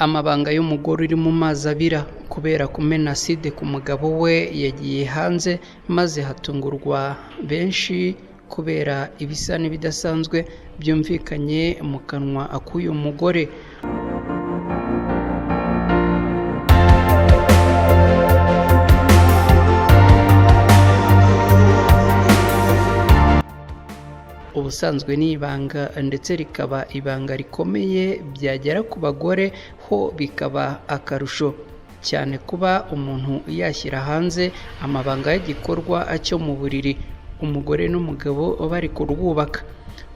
Amabanga y'umugore uri mu mazi abira kubera kumena acide ku mugabo we yagiye hanze, maze hatungurwa benshi kubera ibisa n'ibidasanzwe byumvikanye mu kanwa k'uyu mugore. Ubusanzwe ni ibanga ndetse rikaba ibanga rikomeye, byagera ku bagore ho bikaba akarusho cyane kuba umuntu yashyira hanze amabanga y'igikorwa cyo mu buriri umugore n'umugabo bari kurwubaka.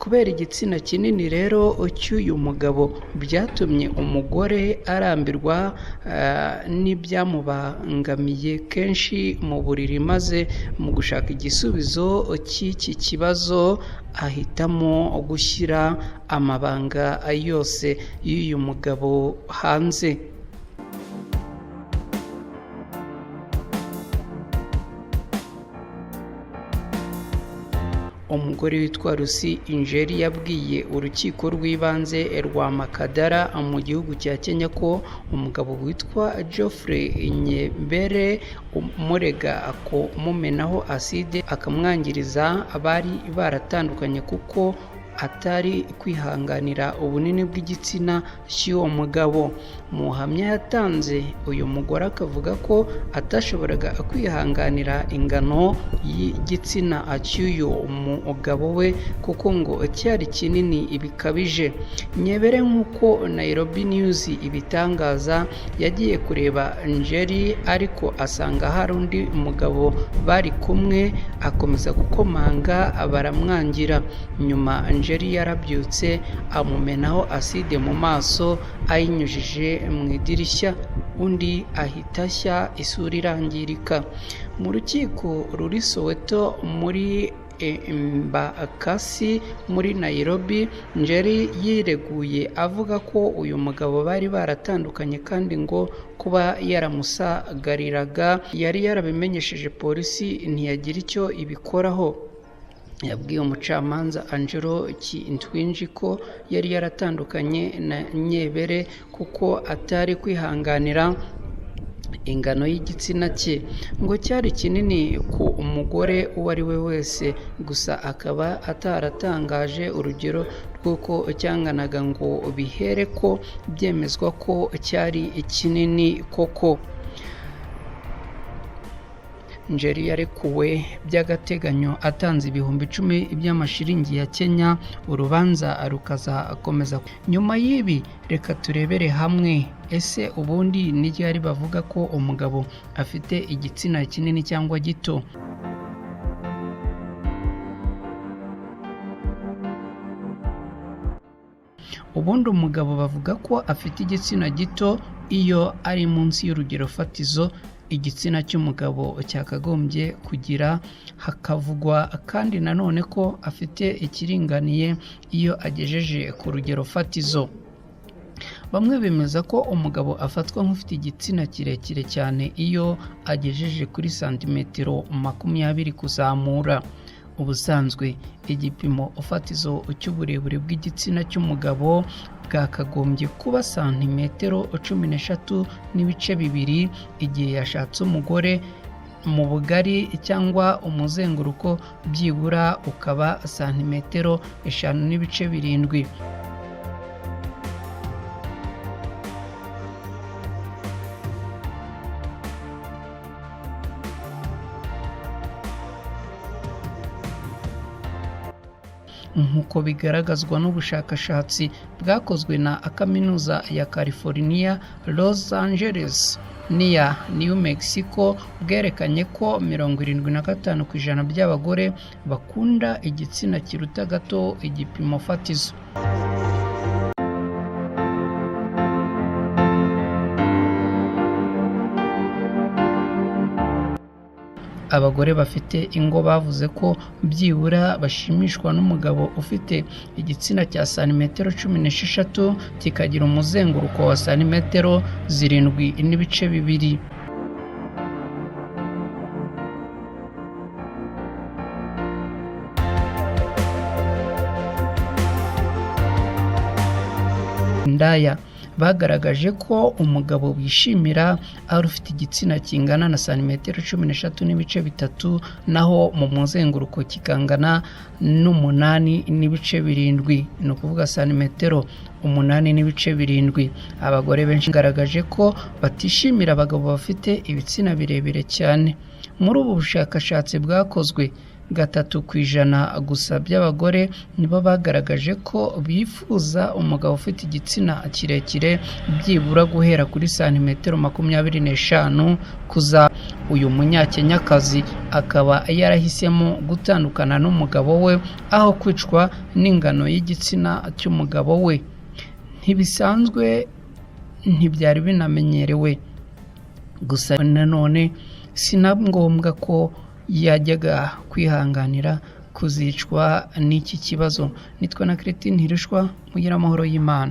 Kubera igitsina kinini rero cy'uyu mugabo byatumye umugore arambirwa n'ibyamubangamiye kenshi mu buriri, maze mu gushaka igisubizo cy'iki kibazo ahitamo gushyira amabanga yose y'uyu mugabo hanze. Umugore witwa Lucy Injeri yabwiye urukiko rw'ibanze rwa Makadara mu gihugu cya Kenya ko umugabo witwa Geoffrey Nyebere umurega kumumenaho acide akamwangiriza bari baratandukanye kuko atari kwihanganira ubunini bw'igitsina cy'uwo mugabo. Mu buhamya yatanze, uyu mugore akavuga ko atashoboraga kwihanganira ingano y'igitsina cy'uyu mugabo we kuko ngo cyari kinini bikabije. Nyebere, nk'uko Nairobi News ibitangaza, yagiye kureba Njeri ariko asanga hari undi mugabo bari kumwe, akomeza gukomanga baramwangira. Nyuma Njeri yarabyutse amumenaho acide mu maso ayinyujije mu idirishya, undi ahita ashya isura irangirika. Mu rukiko ruri Soweto muri Embakasi muri Nairobi, Njeri yireguye avuga ko uyu mugabo bari baratandukanye kandi ngo kuba yaramusagariraga yari yarabimenyesheje polisi ntiyagira icyo ibikoraho. Yabwiye umucamanza Angelo Kintwinji ko yari yaratandukanye na Nyebere kuko atari kwihanganira ingano y'igitsina cye, ngo cyari kinini ku mugore uwo ari we wese, gusa akaba ataratangaje urugero rw'uko cyanganaga ngo bihere ko byemezwa ko cyari kinini koko. Njeri yarekuwe by'agateganyo atanze 10,000 by'amashiringi ya Kenya, urubanza rukazakomeza. Nyuma y'ibi reka turebere hamwe ese ubundi ni ryari bavuga ko umugabo afite igitsina kinini cyangwa gito. Ubundi umugabo bavuga ko afite igitsina gito iyo ari munsi y'urugero fatizo igitsina cy'umugabo cyakagombye kugira, hakavugwa kandi nanone ko afite ikiringaniye iyo agejeje ku rugero fatizo. Bamwe bemeza ko umugabo afatwa nk'ufite igitsina kirekire cyane iyo agejeje kuri santimetero 20 kuzamura. Ubusanzwe igipimo fatizo cy'uburebure bw'igitsina cy'umugabo bwakagombye kuba santimetero 13.2 igihe yashatse umugore, mu bugari cyangwa umuzenguruko byibura ukaba santimetero 5.7. Nk'uko bigaragazwa n'ubushakashatsi bwakozwe na Kaminuza ya California Los Angeles n'iya New Mexico, bwerekanye ko 75% by'abagore bakunda igitsina kiruta gato igipimo fatizo. Abagore bafite ingo bavuze ko byibura bashimishwa n'umugabo ufite igitsina cya santimetero 16 kikagira umuzenguruko wa santimetero 7.2. Indaya Bagaragaje ko umugabo bishimira ari ufite igitsina kingana na santimetero 13.3, naho mu muzenguruko kikangana n'8.7, ni ukuvuga santimetero 8.7. Abagore benshi bagaragaje ko batishimira abagabo bafite ibitsina birebire cyane. Muri ubu bushakashatsi bwakozwe, 3% gusa by'abagore nibo bagaragaje ko bifuza umugabo ufite igitsina kirekire, byibura guhera kuri santimetero 25 kuza. Uyu Munyakenyakazi akaba yarahisemo gutandukana n'umugabo we aho kwicwa n'ingano y'igitsina cy'umugabo we. Ntibisanzwe, ntibyari binamenyerewe. Gusa nanone si na ngombwa ko yajyaga kwihanganira kuzicwa n'iki kibazo. Nitwa na Christine Ntirushwa, mugira amahoro y'Imana.